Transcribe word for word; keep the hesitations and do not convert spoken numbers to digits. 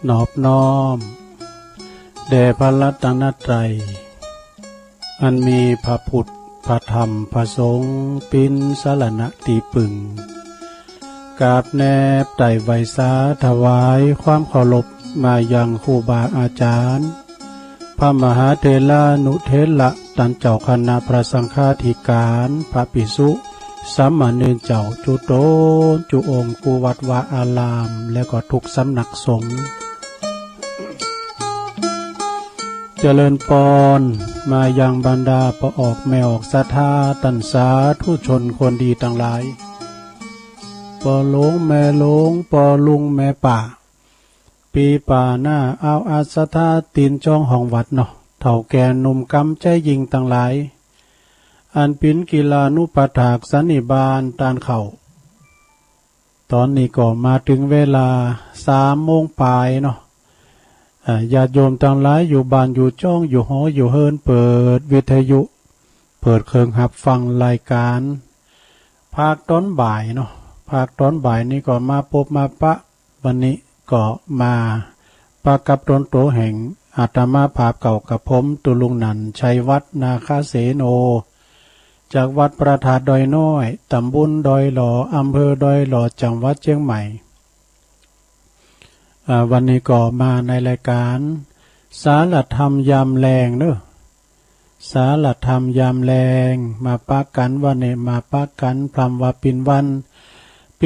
นอบน้อมแด่พระรัตนตรัย อันมีพระพุทธ พระธรรม พระสงฆ์ เป๋นสรณะตี้ปึง กราบแนบไต่ไหว้สาถวายความเคารพมายังครูบาอาจารย์ พระมหาเถรานุเถระ ต้านเจ้าคณะพระสังฆาธิการ พระภิกษุ สามเณรเจ้า จุ๊ตนจุองค์ กู้วัดวาอาราม และก็ทุกสำนักสงฆ์ เจริญปอน มายังบรรดาป้อออกแม่ออกศรัทธา ต้านสาธุชนคนดีตังหลาย ป้อหลวงแม่หลวง ป้อลุงแม่ป้า ปี้ป้าน้าอาวอาศรัทธา ตี๋นจ้องห้องวัดเนาะ เฒ่าแก่หนุ่มกำชายหญิงตังหลาย อันเป๋นกิลานุปัฏฐากสันนิบาตต้านเข้า ต๋อนนี้ก็มาเถิงเวลาสามโมงปายเนาะ อ่า ญาติโยมตังหลายอยู่บ้านอยู่จ้องอยู่หออยู่เฮือน เปิดวิทยุ เปิดเครื่องฮับฟังรายการ ภาคต๋อนบ่ายเนาะ ภาคต๋อนบ่ายนี้ก็มาปบมาปะ วันนี้ก็มาปะกับต๋นโตแห่งอาตมาภาพเก่ากับผม ตุ๊ลุงนันท์ ชัยวัฒน์ นาคเสโน จากวัดพระธาตุดอยน้อย ตำบลดอยหล่อ อำเภอดอยหล่อ จังหวัดเชียงใหม่ อ่า วันนี้ก็มาในรายการสารธรรมยามแลงเนาะ สารธรรมยามแลง มาปะกั๋นวันนี้ มาปะกั๋นพร่ำว่าเป๋นวัน